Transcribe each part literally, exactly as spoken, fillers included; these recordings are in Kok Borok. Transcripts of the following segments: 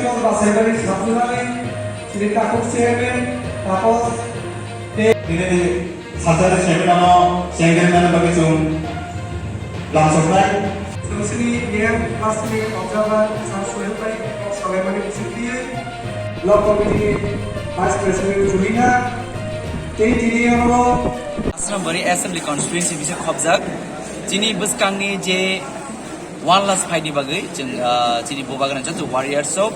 Basaibari Sabjunani, Sri Takhuk Chairman, Tapos, Tei, Nini Sajari Chairman ano, Chairman ano bagwi chwng lamsoknai. Sri N M Classmate Observer, Sir Sohel Bhai, Sohel Bhai, Block Committee Vice President Juhina, Tei, Tini Amro, Asrambari Assembly Constituency bisa khobjak, chini bwskangni je One last fight ni bagwi chwng, ah, chini Bubagra joto warriors rok,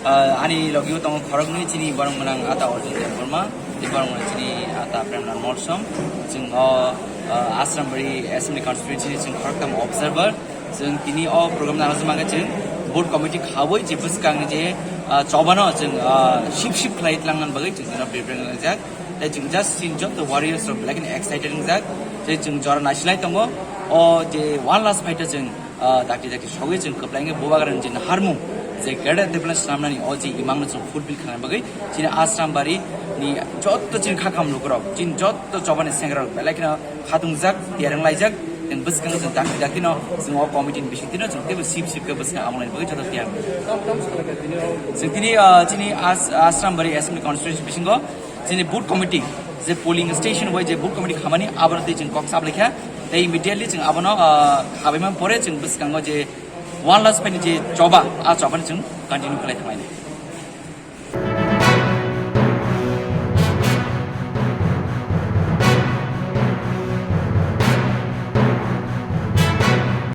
ah, ani logio tongo khoroknwi chini borok mwnang ata Arjun Debbarma, tei borok mwnang chini ata Premlal Molsom. Chwng o, ah, Asrambari Assembly Constituency ni chwng khoroktham observer. Chwng tini o program nang mangkha chwng board committee khawi je bwskangni je, ah, chobano chwng, ah, sip sip khlai tlangnani bagwi chwng tino prepare khlaijak. Tei chwng just chini joto warriors rok belai kheno excited wngjak. Tei chwng jora naisilai tongo. O je one last fight o chwng ah, dakti dakti sogwi chwng kwplainge Bubagrani je naharmung, je greater development swnamnani o je imangno chwng fulfill khlaina bagwi chini Asrambari ni joto chini kha kam lukurok, chini joto chobani sengrok belai kheno khatungjak, tiyar wnglaijak, chwng bwskango chwng dakti daktino chwng o committee ni bisingtwino chwng teibo sip sip khe bwskang amolani bagwi joto tiyar. Chwng tini, ah, chini As-, Asrambari Assembly Constituency bisingo chini booth committee je polling station bai je booth committee khamani abono tei chwng kok saplaikha. Tei immediately chwng abono, ah, khabaima pore chwng bwskango je one last fight ni je choba, a chobani chwng continue khlai thanglai.